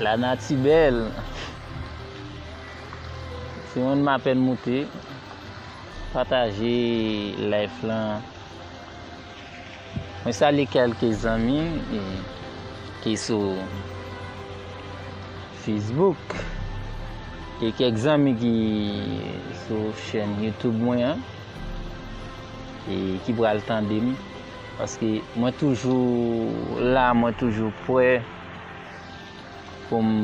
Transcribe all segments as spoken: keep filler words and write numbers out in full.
Lanati bèl. Se mwen m apèn moute. Pataje live lan. Mwen salye kèlke zanmi e, ki sou Facebook e kèk zanmi ki sou chèn YouTube mwen an e ki pral tande m. Paske mwen toujou la, mwen toujou prè pou m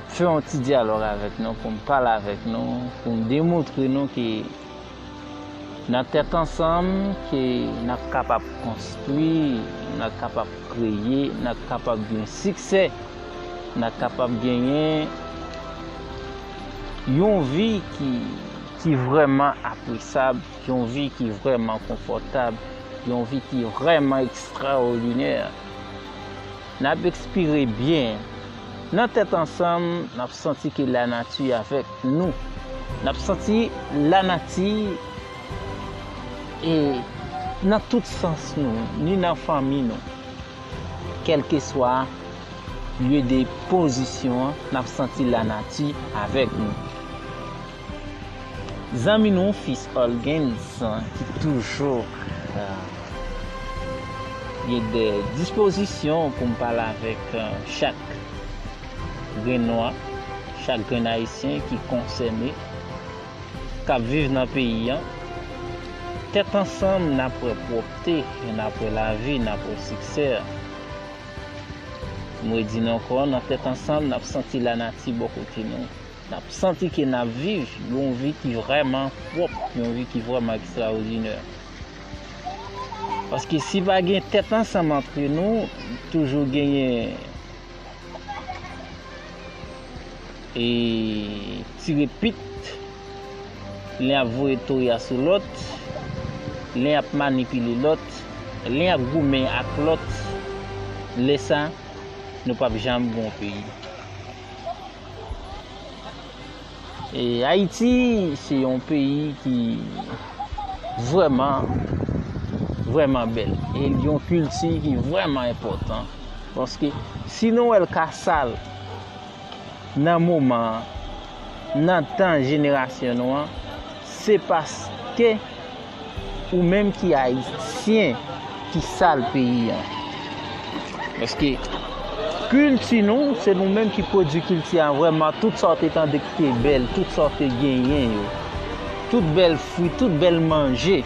fè yon ti dyalòg avèk nou, pou m pale avèk nou, pou m demontre nou ke nan tèt ansanm, ke n ap kapab konstwi, n ap kapab kreye, n ap kapab gen siksè, n ap kapab genyen yon vi ki, ki vrèman apresab, yon vi ki vrèman konfòtab, yon vi ki vrèman ekstraòdinè. N ap ekspire byen. Nan tèt ansanm, n ap santi ke lanati avèk nou. N ap santi lanati e nan tout sans nou, ni nan fanmi nou. Kèlkeswa lye de pozisyon an, n ap santi lanati avèk nou. Zanmi nou, Fils Olgens, ki toujou, euh, gen de dispozisyon pou m pale avèk, euh, chak grenn nwa, chak grenn ayisyen ki konsène, k ap viv nan peyi an. Tèt ansanm, n ap wè pwòpte, n ap wè lavi, n ap wè siksè. M redi n ankò, nan tèt ansanm, n ap santi lanati bò kote nou. N ap santi ke n ap viv yon vi ki vrèman pwòp, yon vi ki vrèman ekstraòdinè. Paske si pa gen tèt ansanm antre nou, toujou genyen e tire pit, len ap voye toya sou lòt, len ap manipile lòt, len ap goumen ak lòt, lè sa, nou p ap janm gen yon peyi. E Ayiti se yon peyi ki vrèman, vrèman bèl. E l gen yon kilti ki vrèman enpòtan. Paske si nou wè l ka sal nan moman an, nan tan jenerasyon nou an, se paske ou menm ki ayisyen ki sal peyi an. Paske kilti nou, se nou menm ki pwodui kilti a vrèman, tout sa w te tande ki te bèl, tout sa w te genyen yo, tout bèl fwi, tout bèl manje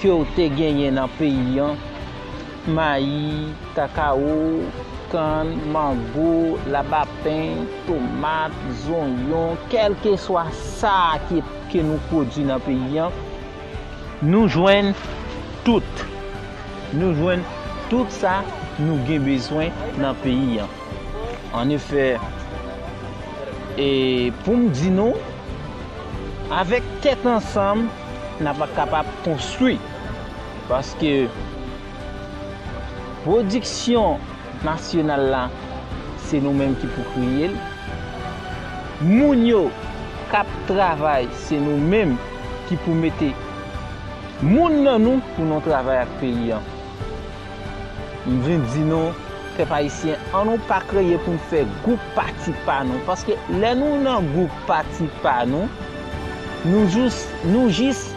ke w te genyen nan peyi an, mayi, kakawo, kann, mango, labapen, tomat, zonyon, kèlkeswa sa ki, ke nou pwodui nan peyi an, nou jwenn tout. Nou jwenn tout sa nou gen bezwen nan peyi an. Annefè, e pou m di nou, avèk tèt ansanm, n ap kapab konstwi. Paske pwodiksyon nasyonal la, se nou menm ki pou kreye l. Moun yo k ap travay, se nou menm ki pou mete moun nan nou pou nou travay ak peyi an. M vin di nou, pèp ayisyen, an nou pa kreye pou n fè gwoup pati pa nou. Paske lè nou nan gwoup pati pa nou, nou jis, nou jis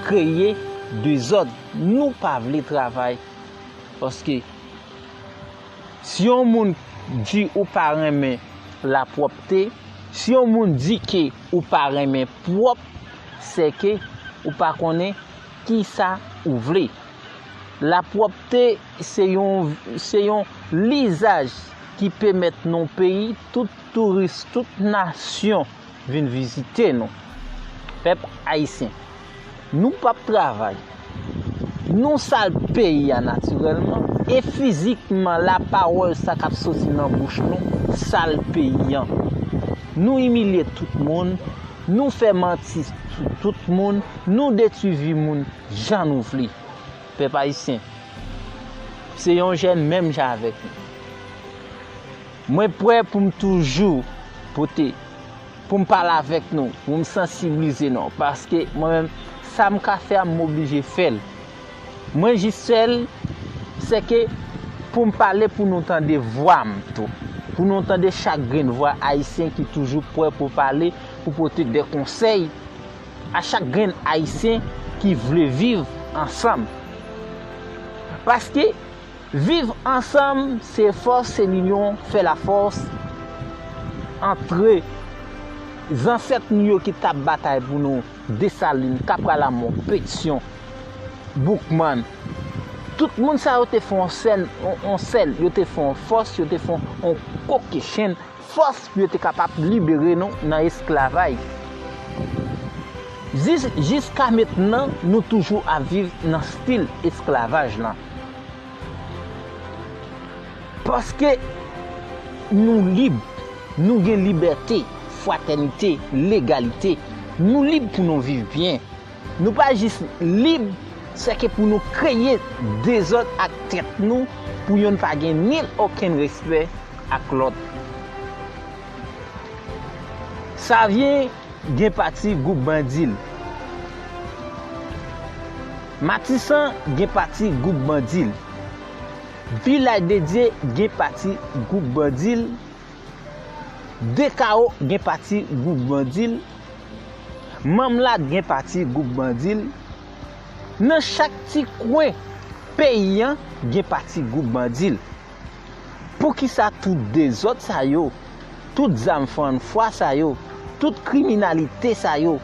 kreye dezòd. Nou pa vle travay. Paske si yon moun di ou pa renmen lapwòpte, si yon moun di ke ou pa renmen pwòp, se ke ou pa konnen kisa ou vle. Lapwòpte se yon, se yon lizaj ki pèmèt nan peyi tout touris, tout nasyon vin vizite nou. Pèp ayisyen, nou p ap travay. Nou sal peyi a natirèlman e fizikman, lapawòl sa k ap soti nan bouch nou sal peyi an. Nou imilye tout moun, nou fè manti sou tout moun, nou detwi vi moun jan nou vle. Pèp ayisyen, se yon jèn menm jan avèk nou. Mwen prè pou m toujou pote, pou m pale avèk nou, pou m sansiblize nou, paske mwen menm, sa m ka fè a, m oblije fè l. Mwen jis fè l, se ke pou m pale, pou nou tande vwa m tou. Pou nou tande chak grenn vwa ayisyen ki toujou prè pou pale, pou pote de konsèy a chak grenn ayisyen ki vle viv ansanm. Paske viv ansanm, se fòs, se linyon fè lafòs. Antre zansèt nou yo ki t ap batay pou nou, Desalin, Kapralamò, Petyon, Boukmann, tout moun sa yo te fè yon sèl, yon, yon sèl, yo te fè yon fòs, yo te fè yon, yon kokennchenn fòs pou yo te kapab libere nou nan esklavaj. Jis, jiska mentnan, nou toujou ap viv nan stil esklavaj lan. Paske nou lib, nou gen libète, fratènite, legalite. Nou lib pou nou viv byen. Nou pa jis lib, sèke pou nou kreye dezòd ak tèt nou, pou yonn pa gen nil okenn respè ak lòt. Savyen gen pati gwoup bandi l. Matisan gen pati gwoup bandi l. Vilaj de Dye gen pati gwoup bandi l. Dekawo gen pati gwoup bandi l. Manmlad gen pati gwoup bandi l. Nan chak ti kwen peyi an, gen pati gwoup bandi l. Poukisa tout dezòd sa yo, tout zam fann fwa sa yo, tout kriminalite sa yo,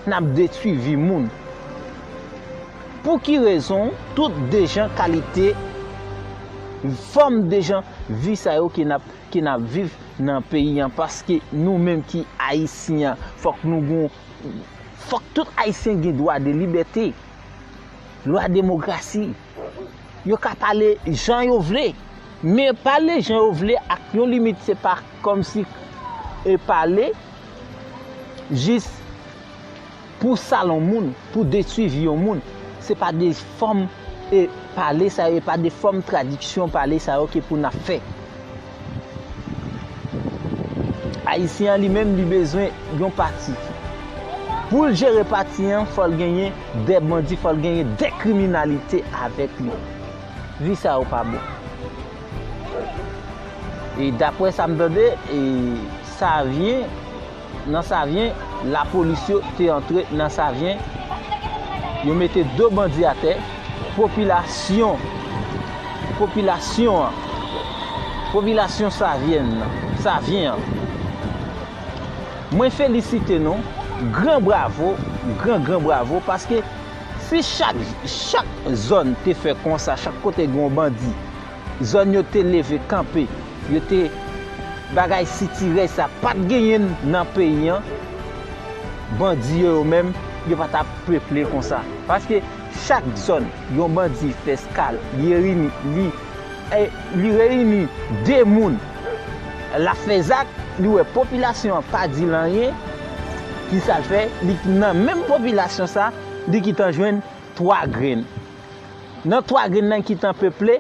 n ap detwi vi moun? Pou ki rezon tout dejan kalite, fòm dejan vi sa yo ke n ap, ke n ap viv nan peyi an? Paske nou menm ki ayisyen an, fòk nou gon, fòk tout ayisyen gen dwa de libète, lwa demokrasi. Yo ka pale jan yo vle, men pale jan yo vle ak yon limit, se pa kòmsi e pale jis pou sal yon moun, pou detwi vi yon moun. Se pa de fòm e pale sa yo, e pa de fòm tradiksyon pale sa yo ke pou n ap fè. Ayisyen an li menm, li bezwen yon pati. Pou l jere pati an, fò l genyen de bandi, fò l genyen de kriminalite avèk li. Vi sa yo pa bon. E daprè sa m tande, e Savyen, nan Savyen, lapolis yo te antre nan Savyen, yo mete de bandi atè, popilasyon, popilasyon an, popilasyon Savyen nan, Savyen an. Mwen felisite nou, gran bravo, gran, gran bravo, paske si chak, chak zòn te fè konsa, chak kote gen yon bandi, zòn yo te leve kanpe, yo te bagay sitirèj sa pa t genyen nan peyi an, bandi yo, yo menm, yo pa t ap peple konsa. Paske chak zòn, yon bandi fè eskal, li reyini, li, e, li reyini de moun, l ap fè zak, li wè popilasyon an pa di l anyen, ki sa l fè, li nan menm popilasyon sa, li gentan jwenn twa grenn. Nan twa grenn nan ki tan peple,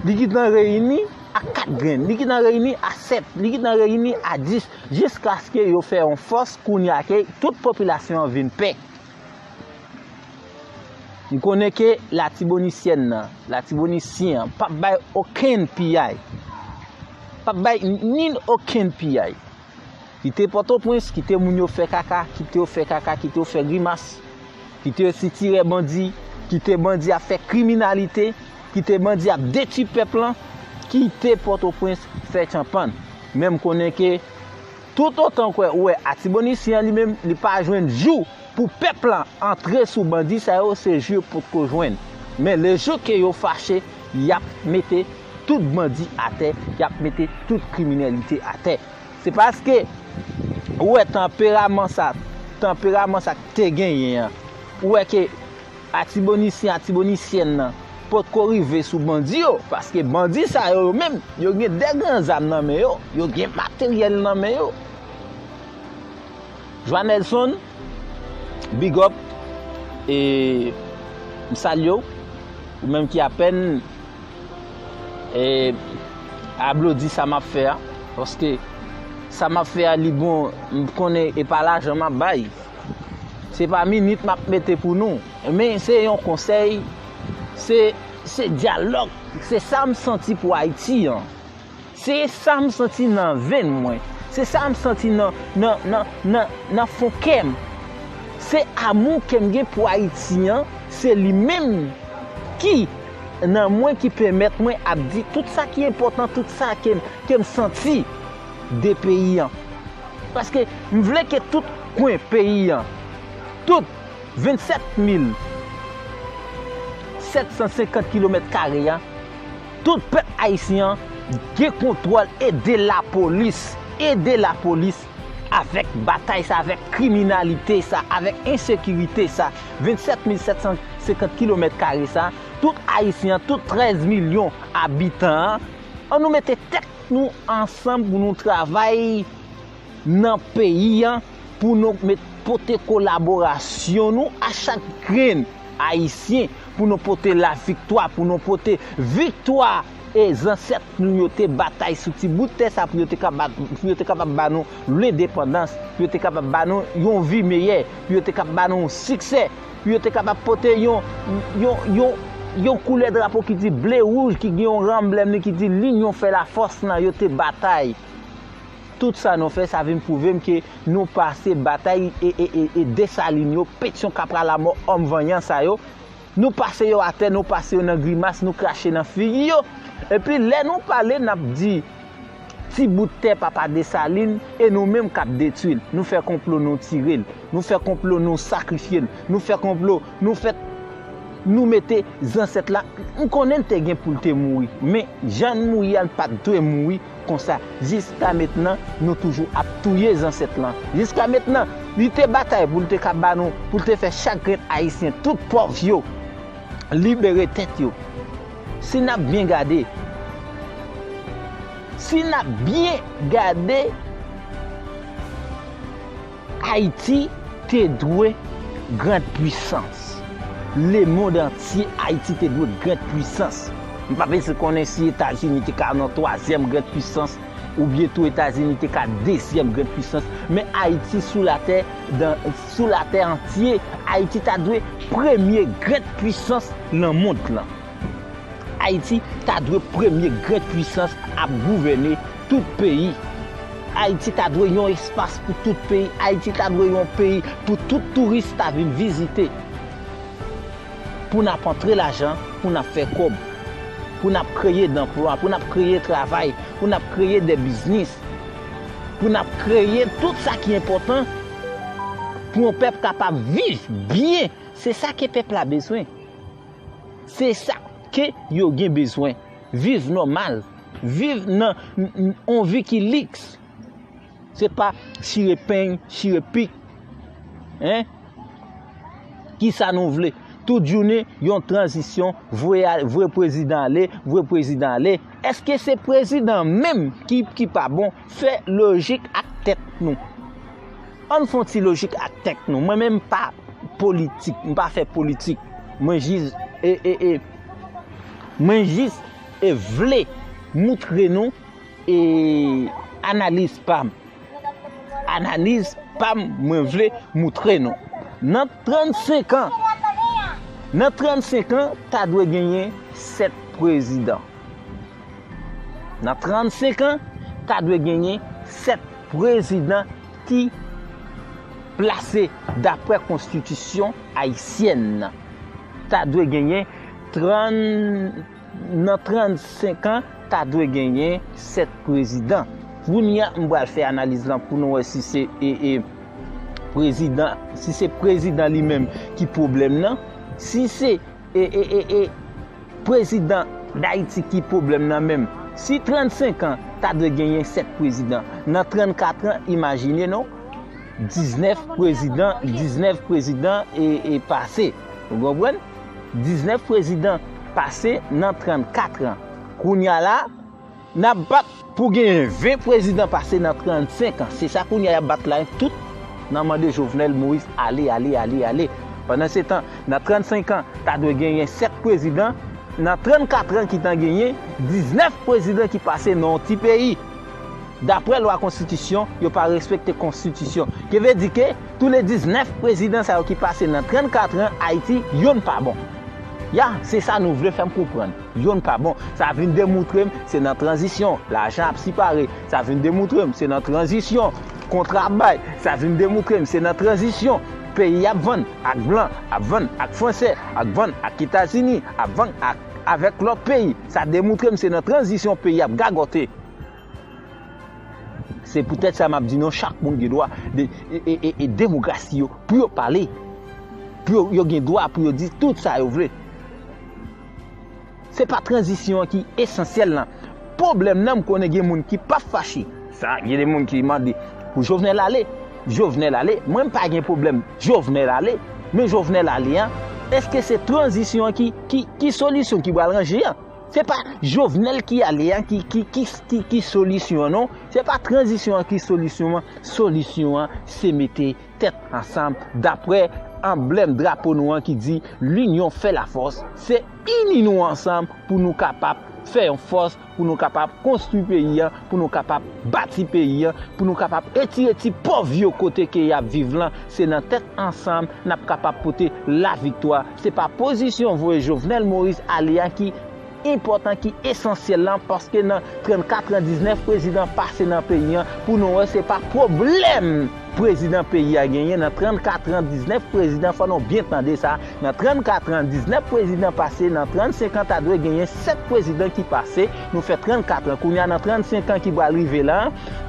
li gentan reyini a kat grenn, li gentan reyini a sèt, li gentan reyini a dis, jiskaske yo fè yon fòs kounye a ke tout popilasyon an vin pè. M konnen ke Latibonisyèn nan, Latibonisyen an, p ap bay okenn piyay. P ap bay ni okenn piyay. Kite Pòtoprens, kite moun yo fè kaka, kite yo fè kaka, kite yo fè grimas, kite yo sitirè bandi, kite bandi ap fè kriminalite, kite bandi ap detwi pèp lan, kite Pòtoprens fè tchanpann. Men m konnen ke toutotan kwè ou wè Atibonisyen an li menm, li pa jwenn jou pou pèp lan antre sou bandi sa yo, se jou yo potko jwenn. Men lejou ke yo fache, y ap mete tout bandi atè, y ap mete tout kriminalite atè. Se paske ou wè tanperaman sa, tanperaman sa k te genyen an. Ou wè ke Atibonisyen, Atibonisyèn nan potko rive sou bandi yo, paske bandi sa yo, yo menm, yo gen de gran zam nan men yo, yo gen materyèl nan men yo. Joanelson, big up, e m salye w, ou menm ki apèn, e, aplodi sa m ap fè a, paske sa m ap fè a, li bon, m konnen e pa lajan m ap bay. Se pa minit m ap mete pou nou, men se yon konsèy, se, se dyalòg, se sa m santi pou Ayiti an. Se sa m santi nan venn mwen. Se sa m santi nan, nan, nan, nan, nan fon kè m. Se amou ke m gen pou Ayiti an, se li menm ki nan mwen ki pèmèt mwen ap di tout sa ki enpòtan, tout sa ke, ke m santi de peyi an. Paske m vle ke tout kwen peyi an, tout vennsèt mil sèt san senkant kilomèt kare a, tout pèp ayisyen an gen kontwòl e de lapolis, e de lapolis avèk batay sa, avèk kriminalite sa, avèk ensekirite sa, vennsèt mil sèt san senkant kilomèt kare sa, tout ayisyen an, tout trèz milyon abitan an, ann nou mete tèt nou ansanm pou nou travay nan peyi an, pou nou met, pote kolaborasyon nou a chak grenn ayisyen, pou nou pote laviktwa, pou nou pote viktwa e zansèt nou yo te batay sou ti bout tè sa pou yo te kapab, pou yo te kapab ba nou lendepandans, pou yo te kapab ba nou yon vi meyè, pou yo te kapab ba nou yon siksè, pou yo te kapab pote yon, yon, yon, yon koulè drapo ki di ble wouj, ki gen yon ranblèm li ki di linyon fè lafòs lan, yo te batay. Tout sa nou fè, sa vin pwouve m ke nou pase batay e, e, e, e Desalin yo, Petyon Kapra Lamò, òm vanyan sa yo. Nou pase yo atè, nou pase yo nan grimas, nou krache nan figi yo. Epi lè nou pale, n ap di ti bout tè papa Desalin e nou menm k ap detwi l. Nou fè konplo, nou tire l. Nou fè konplo, nou sakrifye l. Nou fè konplo, nou fè nou mete zansèt la, m konnen l te gen pou l te mouri, men jan l mouri a, l pa t dwe mouri konsa. Jiska mentnan, nou toujou ap touye zansèt lan. Jiska mentnan, li te batay pou l te ka ba nou, pou l te fè chak grenn ayisyen, tout pòv yo, libere tèt yo. Si n ap byen gade, si n ap byen gade, Ayiti te dwe grand pwisans. Lemonn antye, Ayiti te dwe grand pwisans. M pa bezwen konnen si Etazini te ka nan twazyèm grand pwisans, oubyen tou Etazini te ka dezyèm grand pwisans. Men Ayiti sou latè, dan, sou latè antye, Ayiti ta dwe premye grand pwisans nan mond lan. Ayiti ta dwe premye grand pwisans ap gouvène tout peyi. Ayiti ta dwe yon espas pou tout peyi. Ayiti ta dwe yon peyi pou tout touris ta vin vizite. Pou n ap antre lajan, pou n ap fè kòb, pou n ap kreye danplwa, pou n ap kreye travay, pou n ap kreye de biznis, pou n ap kreye tout sa ki enpòtan pou yon pèp kapab viv byen. Se sa ke pèp la bezwen. Se sa ke yo gen bezwen. Viv nòmal. Viv nan n- n- on vi ki liks. Se pa chire peny, chire pik. Hein? Kisa nou vle? Tout jounen, yon tranzisyon, voye al- voye prezidan ale, voye prezidan ale. Èske se prezidan menm ki, ki pa bon? Fè lojik ak tèt nou. Ann fè yon ti lojik ak tèt nou. Mwen menm m pa politik, m pa fè politik. Mwen jis, e, e, e, mwen jis, e, vle moutre nou, e, analiz pa m. Analiz pa m, mwen vle moutre nou. Nan trannsenk an, nan trannsenk an, ta dwe genyen sèt prezidan. Nan trannsenk an, ta dwe genyen sèt prezidan ki plase daprè konstitisyon ayisyèn nan. Ta dwe genyen trann, nan trannsenk an, ta dwe genyen sèt prezidan. Kounye a, m pral fè analiz lan pou nou wè si se, e, e, prezidan, si se prezidan li menm ki pwoblèm nan, si se, e, e, e, e, prezidan Dayiti ki pwoblèm nan menm. Si trannsenk an, ta dwe genyen sèt prezidan. Nan trannkat an, imajine non, diznèf prezidan, diznèf prezidan e, e pase. Ou konprann? Diznèf prezidan pase nan trannkat an. Kounye a la, n ap bat pou genyen ven prezidan pase nan trannsenk an. Se sa kounye a y ap bat la, tout nan mande Jovenel Moïse ale, ale, ale, ale. Pandansetan, nan trannsenk an, ta dwe genyen sèt prezidan. Nan trannkat an ki t an genyen diznèf prezidan ki pase nan yon ti peyi. Daprè lwa konstitisyon, yo pa respekte konstitisyon. Ki vle di ke tou le diznèf prezidan sa yo ki pase nan trannkat an, Ayiti, youn pa bon. Ya, se sa nou vle fè m konprann. Youn pa bon. Sa vin demoutre m se nan tranzisyon lajan ap sipare. Sa vin demoutre m se nan tranzisyon kontra ap bay. Sa vin demoutre m se nan tranzisyon peyi ap vann ak blan, ap vann ak fransè, ap vann ak Etazini, ap vann ak, avèk lòt peyi. Sa demoutre m se nan tranzisyon peyi ap gagote. Se poutèt sa m ap di nou, chak moun gen dwa de, e, e, e, e demokrasi yo pou yo pale. Pou yo, yo gen dwa pou yo di tout sa yo vle. Se pa tranzisyon an ki esansyèl lan. Pwoblèm nan, m konnen gen moun ki p ap fache. Sa, gen de moun ki mande pou Jovenel ale. Jovenel ale. Mwen, m pa gen pwoblèm Jovenel ale. Men Jovenel ale an, èske se tranzisyon an ki, ki, ki solisyon ki pral ranje an? Se pa Jovenel ki ale an ki, ki, ki, ki, ki solisyon an, non. Se pa tranzisyon an ki solisyon an. Solisyon an, se mete tèt ansanm, daprè anblèm drapo nou an ki di, L'union fait la force. Se ini nou ansanm pou nou kapab fè yon fòs, pou nou kapab konstwi peyi an, pou nou kapab bati peyi an, pou nou kapab etire ti pòv yo kote ke y ap viv lan. Se nan tèt ansanm n ap kapab pote laviktwa. Se pa pozisyon voye Jovenel Moïse ale a ki enpòtan, ki esansyèl lan, paske nan trannkat an, diznèf prezidan pase nan peyi an, pou nou wè se pa pwoblèm prezidan peyi a genyen nan trannkat an, diznèf prezidan, fò nou byen tande sa, nan trannkat an, diznèf prezidan pase, nan trannsenk an ta dwe genyen sèt prezidan ki pase, nou fè trannkat an, kounye a nan trannsenk an ki pral rive la,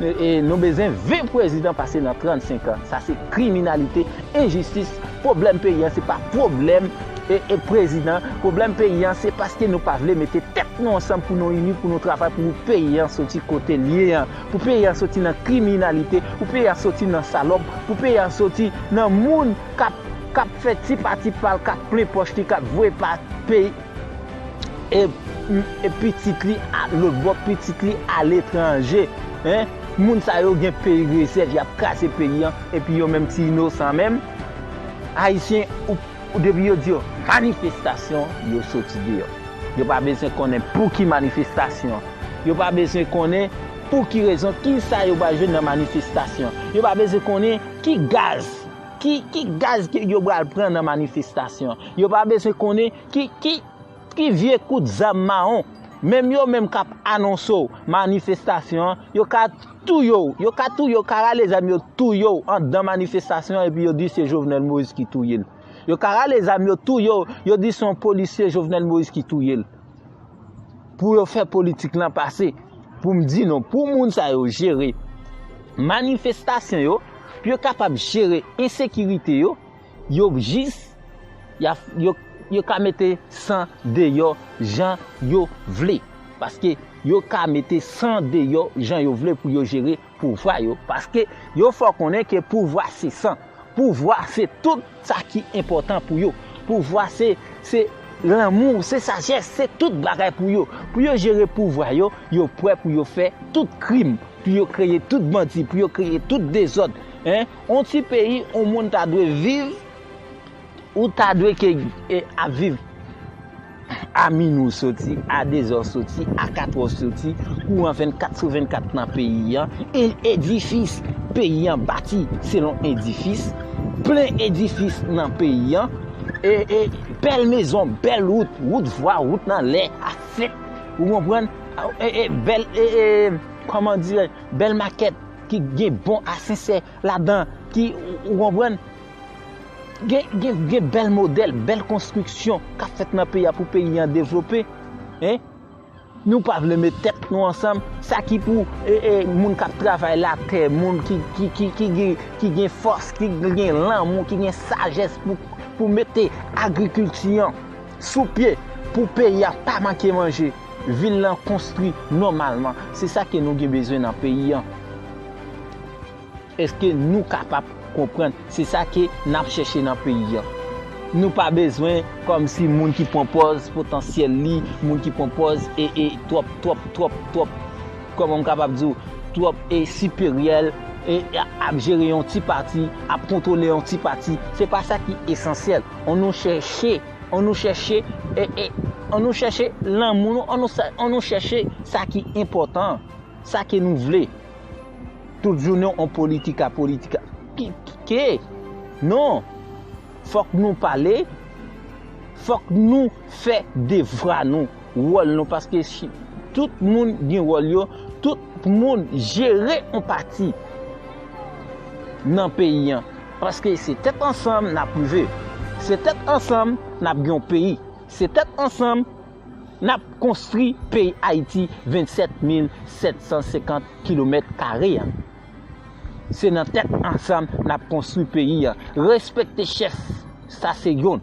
e, e, nou bezwen ven prezidan pase nan trannsenk an. Sa se kriminalite, enjistis, pwoblèm peyi an, se pa pwoblèm e, e prezidan, pwoblèm peyi an, se paske nou pa vle mete tèt nou ansanm pou nou ini, pou nou travay, pou peyi an soti kote l ye an, pou peyi an soti nan kriminalite, pou peyi an soti nan salòp, pou peyi an soti nan moun k ap, k ap fè ti pa ti pa l, k ap plen pòch li, k ap voye pa peyi, e, e pitit li a lòt bò, pitit li aletranje, en. Moun sa yo gen peyi rezèv, y ap kraze peyi an, epi yo menm ti inosan menm. Ayisyen, ou, depi yo di yo manifestasyon, yo soti deyò. Yo pa bezwen konnen pou ki manifestasyon. Yo pa bezwen konnen pou ki rezon, ki sa yo pral jwenn nan manifestasyon. Yo pa bezwen konnen ki gaz, ki, ki gaz ke yo pral pran nan manifestasyon. Yo pa bezwen konnen ki, ki, ki vye kout zam mawon. Menm yo menm k ap anonse w manifestasyon an, yo ka touye w. Yo ka touye w, yo ka rale zam yo touye w anndan manifestasyon an, epi yo di se Jovenel Moïse ki touye l. Yo ka rale zam yo touye w, yo di se yon polisye Jovenel Moïse ki touye l. Pou yo fè politik lan pase, pou m di nou, pou moun sa yo jere manifestasyon yo, pou yo kapab jere ensekirite yo, yo jis, y a, yo, yo ka mete san deyò jan yo vle. Paske yo ka mete san deyò jan yo vle pou yo jere pouvwa yo. Paske yo fè w konnen ke pouvwa se san. Pouvwa se tout sa ki enpòtan pou yo. Pouvwa se, se lanmou, se sajès, se tout bagay pou yo. Pou yo jere pouvwa yo, yo prè pou yo fè tout krim, pou yo kreye tout bandi, pou yo kreye tout dezòd. En, yon ti peyi, yon moun ta dwe viv, ou ta dwe ke, e, ap viv a minwi w soti, a dezè w soti, a katrè w soti, kouran vennkat sou vennkat nan peyi an. E edifis peyi an bati selon edifis, plen edifis nan peyi an. E, e bèl mezon, bèl wout, wout vwa, wout nan lè, asfalt, ou konprann? E, e bèl, e, e, kòman dirè, bèl makèt ki gen bon asansè ladan, ki, ou, ou konprann? Gen, gen, gen bèl modèl, bèl konstriksyon k ap fèt nan peyi a pou peyi an devlope. En? Nou pa vle met tèt nou ansanm. Sa ki pou, e, e, moun k ap travay latè, moun ki, ki, ki, ki gen, ki gen fòs, ki gen lanmou, ki gen sajès pou, pou mete agrikilti an sou pye, pou peyi a pa manke manje, vil lan konstwi nòmalman. Se sa ke nou gen bezwen nan peyi an. Èske nou kapab konprann? Se sa ke n ap chèche nan peyi an. Nou pa bezwen kòmsi moun ki pran pòz potansyèl li, moun ki pran pòz e, e twòp, twòp, twòp, twòp, kòman m kapab di w, twòp e siperyè, e ap jere yon ti pati, ap kontwole yon ti pati. Se pa sa ki esansyèl. Ann nou chèche, ann nou chèche, e, e, ann nou chèche lanmou nou, ann nou sa, ann nou chèche sa ki enpòtan, sa ke nou vle. Tout jounen, on politika, politika. Ki, ki, ke? Non. Fòk nou pale. Fòk nou fè devwa nou, wòl nou, paske si, tout moun gen wòl yo, tout moun jere yon pati nan peyi an. Paske se tèt ansanm n ap rive. Se tèt ansanm n ap gen yon peyi. Se tèt ansanm n ap konstwi peyi Ayiti, vennsèt mil sèt san senkant kilomèt kare a. Se nan tèt ansanm n ap konstwi peyi a. Respekte chèf, sa se youn.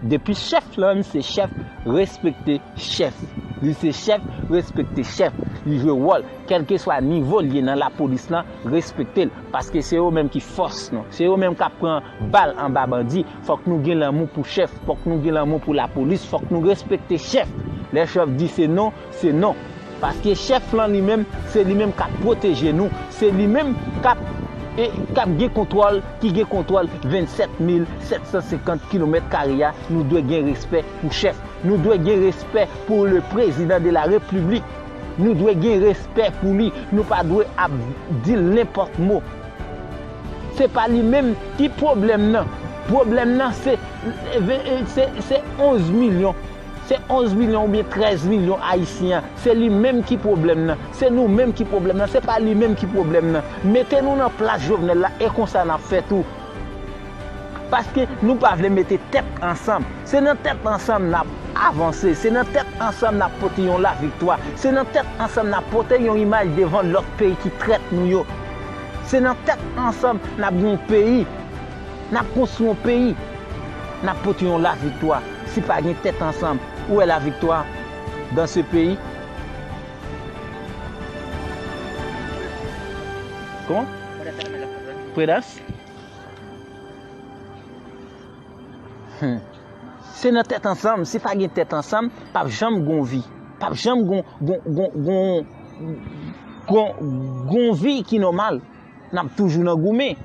Depi chèf lan, li se chèf, respekte chèf. Li se chèf, respekte chèf. Li jwe wòl, kèlkeswa nivo l ye nan lapolis lan, respekte l. Paske se yo menm ki fòs nou. Se yo menm k ap pran bal anba bandi. Fòk nou gen lanmou pou chèf, fòk nou gen lanmou pou lapolis, fòk nou respekte chèf. Lè chèf di se non, se non. Paske chèf lan li menm, se li menm k ap pwoteje nou, se li menm k ap, e, k ap gen kontwòl, ki gen kontwòl vennsèt mil sèt san senkant kilomèt kare a, nou dwe gen respè pou chèf. Nou dwe gen respè pou le président de la République. Nou dwe gen respè pou li. Nou pa dwe ap di l nenpòt mo. Se pa li menm ki pwoblèm nan. Pwoblèm nan se, se, se onz milyon. Se onz milyon oubyen trèz milyon Ayisyen an. Se li menm ki pwoblèm nan. Se nou menm ki pwoblèm nan. Se pa li menm ki pwoblèm nan. Mete nou nan plas Jovenel la, e konsa n ap fè tou. Paske nou pa vle mete tèt ansanm. Se nan tèt ansanm n ap avanse. Se nan tèt ansanm n ap pote yon laviktwa. Se nan tèt ansanm n ap pote yon imaj devan lòt peyi ki trèt nou yo. Se nan tèt ansanm n ap gen yon peyi. N ap konstwi yon peyi. N ap pote yon laviktwa. Si pa gen tèt ansanm, où est la victoire dans ce pays? Kòman? Predas? Hmm. Se nan tèt ansanm. Si pa gen tèt ansanm, p ap janm gon vi. P ap janm gon, gon, gon, gon, gon, gon vi ki nòmal. N ap toujou nan goumen.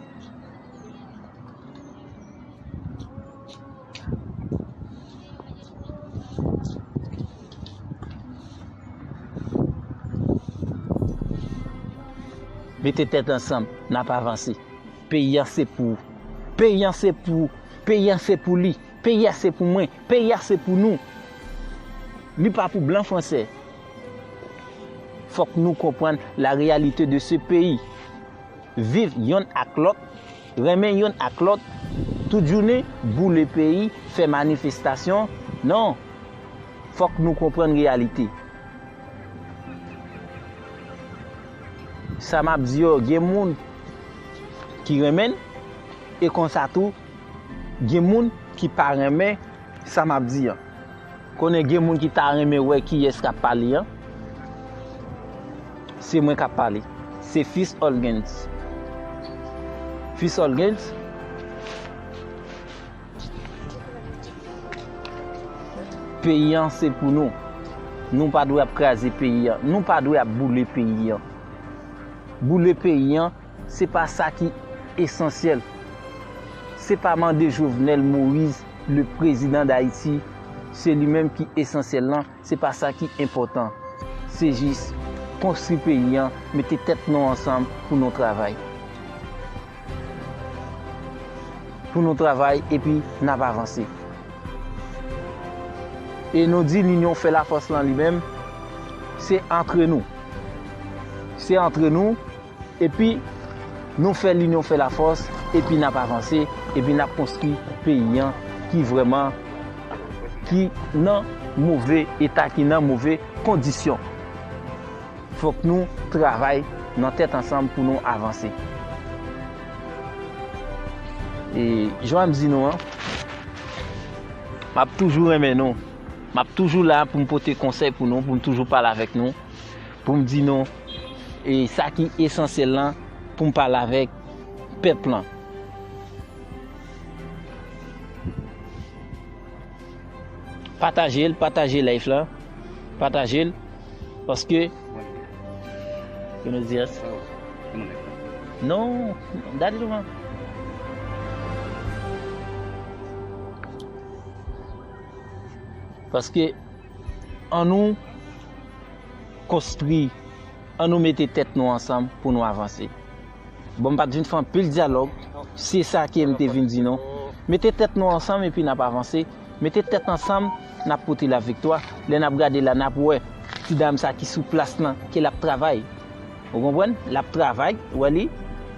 Mete tèt ansanm, n ap avanse. Peyi a se pou ou. Peyi a se pou ou. Peyi a se pou li. Peyi a se pou mwen. Peyi a se pou nou. Li pa pou blan fransè. Fòk nou konprann la réalité de ce pays. Viv yonn ak lòt, renmen yonn ak lòt, tout jounen boule peyi, fè manifestasyon. Non. Fòk nou konprann reyalite. Sa m ap di yo, gen moun ki renmen l, e konsa tou, gen moun ki pa renmen sa m ap di an. Konnen gen moun ki ta renmen wè kiyès k ap pale an. Se mwen k ap pale. Se Fils Olgens. Fils Olgens, peyi an se pou nou. Nou pa dwe ap kraze peyi an. Nou pa dwe ap boule peyi an. Boule peyi an, se pa sa ki esansyèl. Se pa mande Jovenel Moïse, le président d'Haïti, se li menm ki esansyèl lan, se pa sa ki enpòtan. Se jis konstwi peyi an, mete tèt nou ansanm pou nou travay. Pou nou travay epi n ap avanse. E nou di linyon fè lafòs lan li menm, se antre nou. Se antre nou, epi nou fè linyon fè lafòs, epi n ap avanse, epi n ap konstwi peyi an ki vrèman, ki nan move eta, ki nan move kondisyon. Fòk nou travay nan tèt ansanm pou nou avanse. E jan m di nou an, m ap toujou renmen nou. M ap toujou la pou m pote konsèy pou nou, pou m toujou pale avèk nou, pou m di nou, e sa ki esansyèl lan, pou m pale avèk pèp lan. Pataje l, pataje live la. Pataje l. Paske, buenos días. Non, dale douvan. Paske, annou konstwi, annou mete tèt nou ansanm pou nou avanse. Bon, m pa t vin fè anpil dyalòg, se sa ke m te vin di nou. Mete tèt nou ansanm epi n ap avanse. Mete tèt ansanm, n ap pote laviktwa. Lè n ap gade la, n ap wè ti dam sa ki sou plas lan, ke l ap travay. Ou konprann? L ap travay, ou wè li,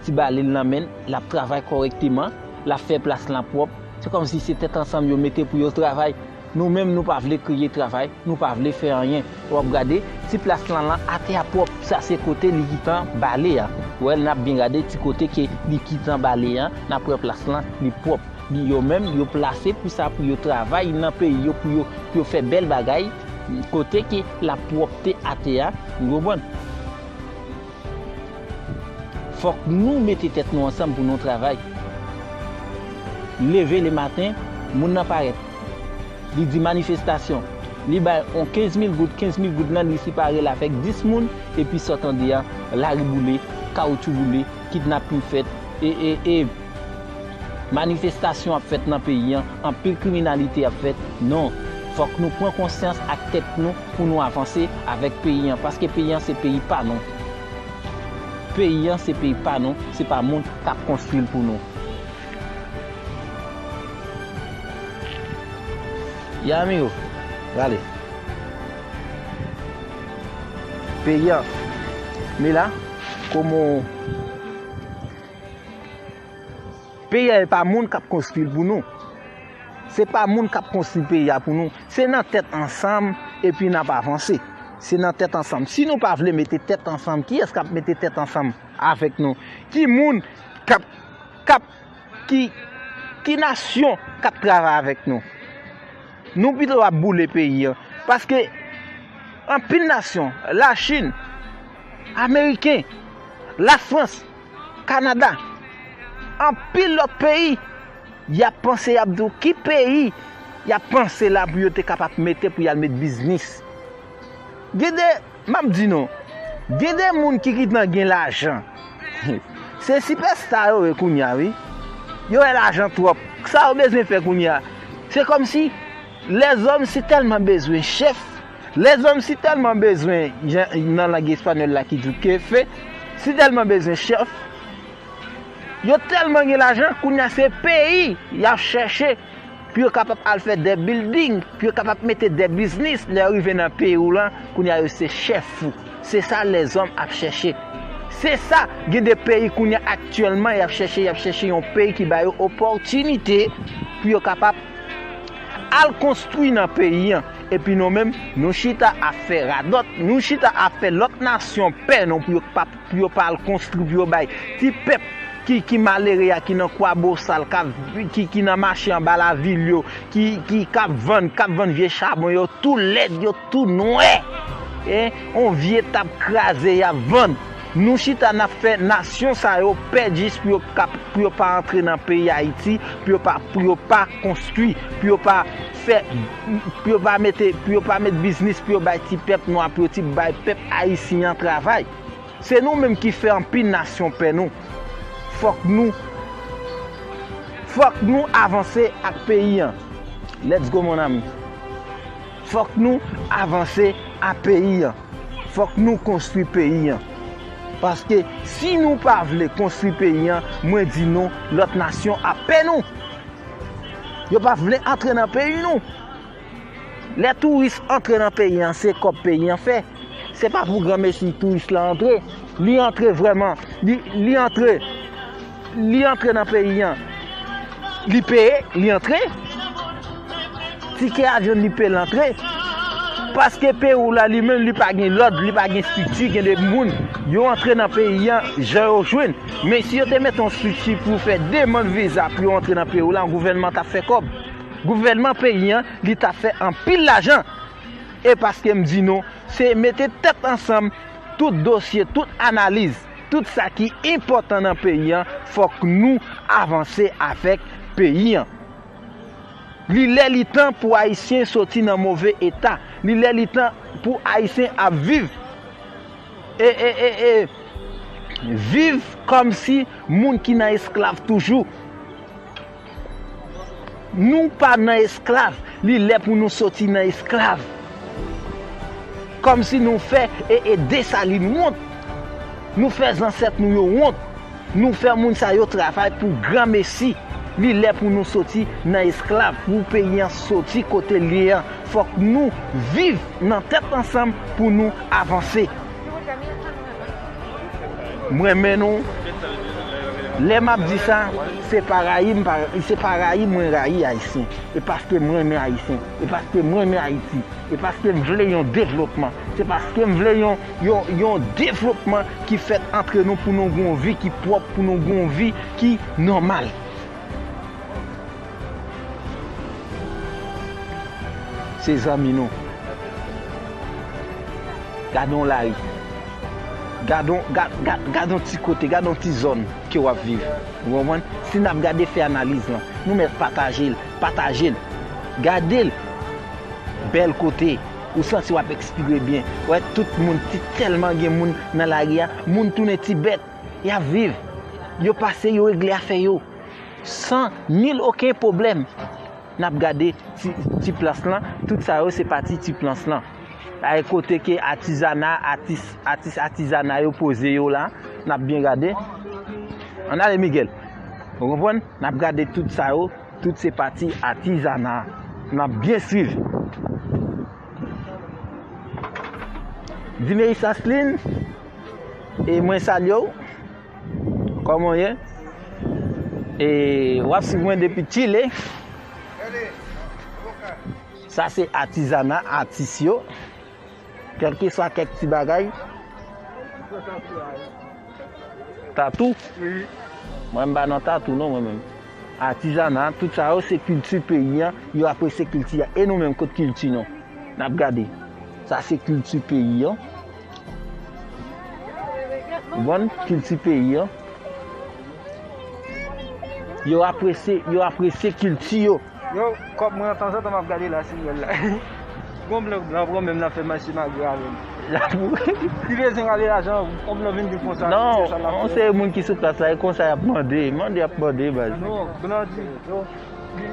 ti bale l nan men l, l ap travay kòrèkteman, l ap fè plas lan pwòp. Se kòmsi se tèt ansanm yo mete pou yo travay. Nou menm, nou pa vle kreye travay, nou pa vle fè anyen. W ap gade, ti plas lan, lan atè a pwòp. Sa se kote li gentan bale a. Ou wè, n ap byen gade ti kote ke li gentan bale a, n ap wè plas lan, li pwòp. Yo menm, yo plase pou sa, pou yo travay nan peyi yo, pou yo, pou yo fè bèl bagay, kote ke lapwòpte atè a, ou konprann? Fòk nou mete tèt nou ansanm pou nou travay. Leve lematen, moun nan parèt. Li di manifestasyon. Li bay on kenz mil goud, kenz mil goud lan, li separe l avèk dis moun, epi sa w tande a, lari boule, kawotchou boule, kidnapin fèt, e, e, e, manifestasyon ap fèt nan peyi an, anpil kriminalite ap fèt. Non, fòk nou pran konsyans ak tèt nou pou nou avanse avèk peyi an, paske peyi an se peyi pa nou. Peyi an se peyi pa nou, se pa moun k ap konstwi l pou nou. Ya amigo, vale. Peyi an, mira como Peyi a, e pa moun k ap konstwi l pou nou. Se pa moun k ap konstwi peyi a pou nou. Se nan tèt ansanm, epi n ap avanse. Se nan tèt ansanm. Si nou pa vle mete tèt ansanm, kiyès k ap mete tèt ansanm avèk nou? Ki moun k ap, k ap, ki, ki nasyon k ap travay avèk nou? Nou pito ap boule peyi an. Paske anpil nasyon, Lachin, Ameriken, Lafrans, Kanada, anpil lòt peyi, y ap panse, y ap di w ki peyi y ap panse la pou yo te kapab mete pou y al met biznis. Gen de, m ap di nou, gen de moun ki gentan gen lajan. Se sipèsta yo ye kounye a, wi. Yo wè lajan twòp. Sa yo bezwen fè kounye a? Se kòmsi lèzòm si tèlman bezwen chèf, lèzòm si tèlman bezwen, jan, nan lang espanyòl la ki di w jefe, si tèlman bezwen chèf, yo tèlman gen lajan, kounye a se peyi y ap chèche pou yo kapab al fè de bilding, pou yo kapab mete de biznis. Lè yo rive nan peyi w lan, kounye a yo se chèf ou. Se sa lèzòm ap chèche. Se sa, gen de peyi kounye a aktyèlman, y ap chèche, y ap chèche yon peyi ki ba yo opòtinite pou yo kapab al konstwi nan peyi an. Epi nou menm, nou chita ap fè radòt, nou chita ap fè lòt nasyon pè non pou yo pa, pou yo pa al konstwi, pou yo bay ti pèp ki, ki malere a, ki nan Kwabosal, k ap, ki, ki nan mache anba lavil yo, ki, ki, k ap vann, k ap vann vye chabon yo, tou lèd, yo tou nwè. E, on vye tab kraze y ap vann. Nou chita n ap fè nasyon sa yo pè jis pou yo ka, pou yo pa antre nan peyi Ayiti, pou yo pa, pou yo pa konstwi, pou yo pa fè, pou yo pa mete, pou yo pa met biznis, pou yo bay ti pèp nwa, pou yo ti bay pèp ayisyen an travay. Se nou menm ki fè anpil nasyon pè nou. Fòk nou, fòk nou avanse ak peyi an. Let's go, mon ami. Fòk nou avanse ak peyi an. Fòk nou konstwi peyi an. Paske si nou pa vle konstwi peyi an, mwen di nou, lòt nasyon ap pè nou. Yo pa vle antre nan peyi nou. Lè touris antre nan peyi an, se kòb peyi an fè. Se pa pou granmesi touris la antre. Li antre vrèman. Li, li antre. Li antre nan peyi an. Li peye, li antre. Tikè avyon li peye, l antre. Paske peyi w la, li menm, li pa gen lòd, li pa gen estrikti, gen de moun. Yo antre nan peyi an, jan yo jwenn. Men si yo te mete yon estrikti pou fè demann viza pou yo antre nan peyi w la, gouvènman t ap fè kòb. Gouvènman peyi an, li t ap fè anpil lajan. E paske m di nou, se mete tèt ansanm, tout dosye, tout analiz, tout sa ki enpòtan nan peyi an, fòk nou avanse avèk peyi an. Li lè li tan pou Ayisyen soti nan move eta. Li lè li tan pou Ayisyen ap viv. E, e, e, e, viv kòmsi moun ki nan esklav toujou. Nou pa nan esklav, li lè pou nou soti nan esklav. Kòmsi nou fè e, e Desalin wont. Nou fè zansèt nou yo wont. Nou fè moun sa yo travay pou granmesi. Li lè pou nou soti nan esklav, pou peyi an soti kote l ye an. Fòk nou viv nan tèt ansanm pou nou avanse. M renmen nou. Lè m ap di sa, se pa rayi m, pa, se pa rayi mwen rayi Ayisyen. E paske m renmen Ayisyen. E paske m renmen Ayiti. E paske m vle yon devlopman. Se paske m vle yon, yon, yon devlopman ki fèt antre nou pou nou gen yon vi ki pwòp, pou nou gen yon vi ki nòmal. Se zanmi nou. Gade yon lari. Gade yon, gad, gad, gade yon ti kote, gade yon ti zòn ke w ap viv. Ou konprann? Si n ap gade, fè analiz lan. Nou mèt pataje l, pataje l. Gade l. Bèl kote. Ou santi w ap ekspire byen. Wè, tout moun, ti tèlman gen moun nan lari a, moun tounen ti bèt. Y ap viv. Yo pase, yo regle afè yo. San nil okenn pwoblèm. N ap gade ti, ti plas lan. Tout sa yo se pati ti plas lan. Ay kote ke atizana, atis, atis atizana yo poze yo la. N ap byen gade. Ann ale, Miguel. Ou konprann? N ap gade tout sa yo. Tout se pati atizana. N ap byen swiv. Dimeis Aslin, e mwen salye w. Kòman w ye? E w ap swiv mwen depi Chile. Sa se atizana, atis yo. Kèlkeswa kèk ti bagay. Tatou? Wi. Mwen, m pa nan tatou non, mwen menm. Atizana, tout sa yo se kilti peyi an, yo apresye kilti a. E nou menm, kot kilti nou? N ap gade. Sa se kilti peyi an. Ou konprann? Kilti peyi an. Yo apresye, yo apresye kilti yo. Yo, kòb mwen, tanzantan m ap gade la, si m wè l la. Gon blan, blan pran menm, l ap fè mache magre avè m. Li bezwen rale lajan, gon blan vin di konsa, se sa l ap fè. Non, se moun ki sou plas la, e konsa y ap mande, mande y ap mande, baz. Non, blan di, yo, li,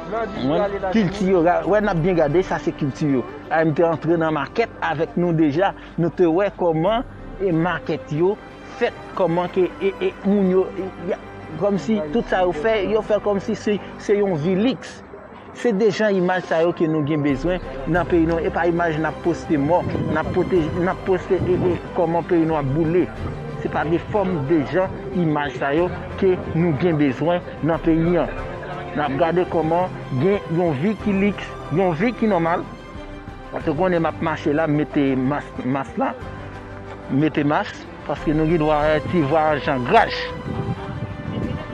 blan di pou rale lajan. Kilti yo, wè, n ap byen gade, sa se kilti yo. A, m te antre nan makèt avèk nou deja, nou te wè kòman e makèt yo fèt, kòman ke e, e, moun yo, e, y a, kòmsi tout sa yo fè, yo fè kòmsi se, se yon vi liks. Se de jan imaj sa yo ke nou gen bezwen nan peyi nou. E pa imaj n ap poste mò, n ap pote, n ap poste, e, e, kòman peyi nou ap boule. Se pa de fòm de jan imaj sa yo ke nou gen bezwen nan peyi an. N ap gade kòman gen yon vi ki liks, yon vi ki nòmal. Paske konnen m ap mache la, m mete mas, mas la, m mete mas, paske nou gen dwa wè ti vwa jan graj.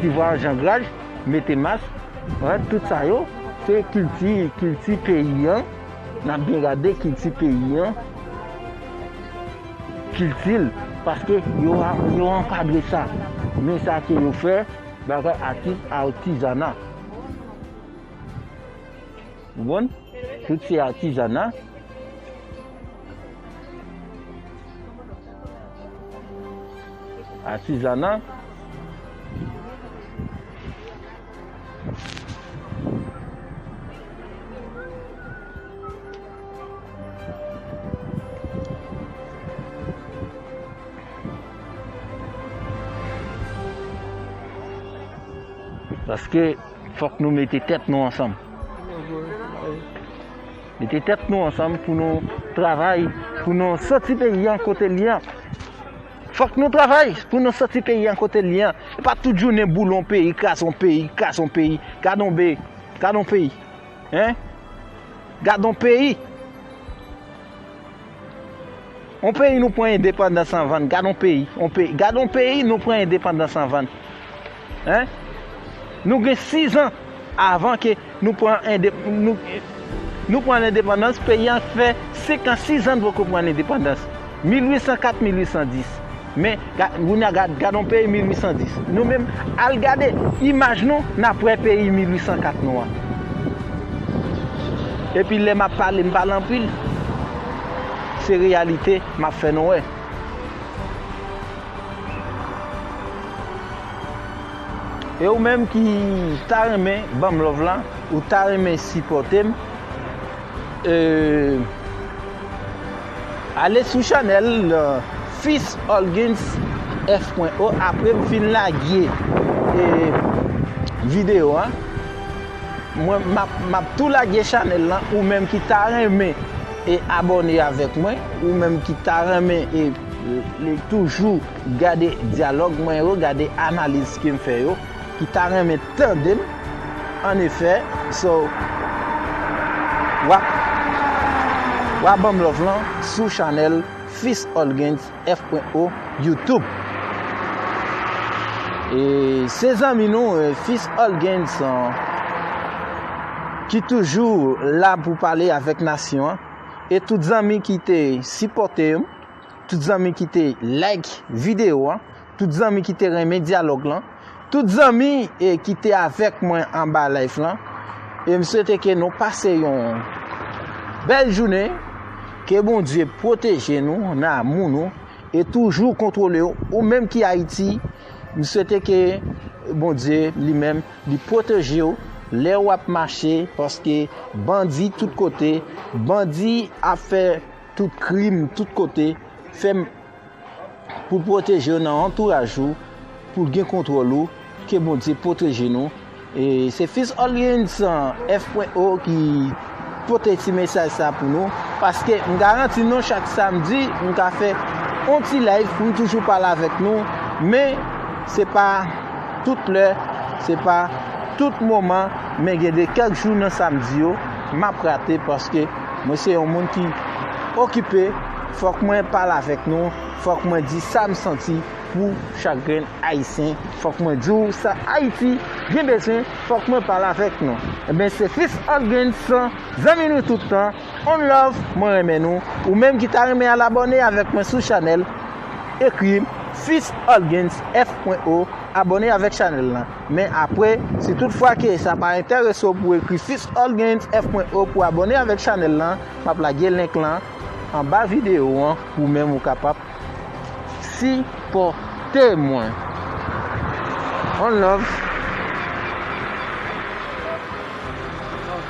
Ti vwa jan graj, mete mas. Wè, tout sa yo, se kilti, kilti peyi an. N ap byen gade kilti peyi an. Kilti l, paske yo, yo ankadre sa. Men sa ke yo fè, bagay atis, atizana. Ou konprann? Tout se atizana. Atizana. Paske fòk nou mete tèt nou ansanm. Mete tèt nou ansanm pou nou travay, pou nou soti peyi an kote l ye an. Fòk nou travay pou nou soti peyi an kote l ye an. E pa tout jounen boule yon peyi, kraze yon peyi, kraze yon peyi. Gade yon be, gade yon peyi. Hein? Gade yon peyi. On peyi nou pran endepandans an vann. Gad on peyi, on peyi. Gad on peyi nou pran endepandans an vann. Hein? Nou gen sis an avan ke nou pran ende-, nou, nou pran lendepandans. Peyi an fè senk an, sis an n poko pran lendepandans. Mil uit san kat, mil uit san dis. Men, ga-, kounye a gad, gad on peyi mil uit san dis. Nou menm, al gade imaj nou, n ap wè peyi mil uit san kat nou an. Epi lè m ap pale, m pale anpil. Se reyalite m ap fè nou wè. E ou menm ki ta renmen ban m love la, ou ta renmen sipòte m, euh, ale sou chanèl, euh, Fils Olguens F pwen O, apre m fin lage, e, videyo a. Mwen m ap, m ap tou lage chanèl lan, ou menm ki ta renmen e abòne avèk mwen, ou menm ki ta renmen e, e toujou gade dyalòg mwen yo, gade analiz ke m fè yo, ki ta renmen tande m, anefè, so, w ap, w ap ban m love lan sou chanèl Fils Olgens F O YouTube. E se zanmi nou, eh, Fils Olgens, eh, ki toujou la pou pale avèk nasyon an. E tout zanmi ki te sipòte m, tout zanmi ki te like videyo an, tout zanmi ki te renmen dyalòg lan, tout zanmi, eh, ki te avèk mwen anba live lan. E m swete ke nou pase yon bèl jounen, ke Bondye pwoteje nou nan amou nou e toujou kontwole w. Ou menm ki Ayiti, m swete ke Bondye li menm li pwoteje w lè w ap mache, paske bandi tout kote, bandi ap fè tout krim tout kote. Fè m pou l pwoteje w nan antouraj ou, pou l gen kontwòl ou, ke Bondye pwoteje nou. E se Fils Olgens F O ki pote ti mesaj sa pou nou, paske m garanti nou chak samdi m ka fè yon ti live pou m toujou pale avèk nou, men se pa tout lè, se pa tout moman, men gen de kèk jou nan samdi yo m ap rate paske mwen se yon moun ki okipe, fòk mwen pale avèk nou, fòk mwen di sa m santi pou chak grenn Ayisyen. Fòk mwen di w sa Ayiti gen bezwen, fòk mwen pale avèk nou. Ebyen, se Fils Olgens, zanmi nou tout tan. On love, mwen renmen nou. Ou menm ki ta renmen al abòne avèk mwen sou chanèl, ekri m, Fils Olgens F O, abòne avèk chanèl lan. Men apre, si tout fwa ke sa pa enterese w pou ekri Fils Olgens F O pou abòne avèk chanèl lan, m ap lage link lan anba videyo an pou menm ou kapab sipòte mwen. On love.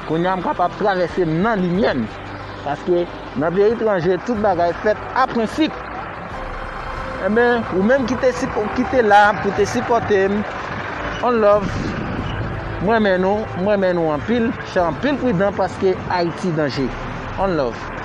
Kounye a m kapab travèse m nan limyè m. Paske nan peyi etranje, tout bagay fèt a prensip. Ebyen, ou menm ki te sipo-, ki te la pou te sipòte m, on love. Mwen renmen nou, mwen renmen nou anpil. Se anpil pridan paske Ayiti danje. On love.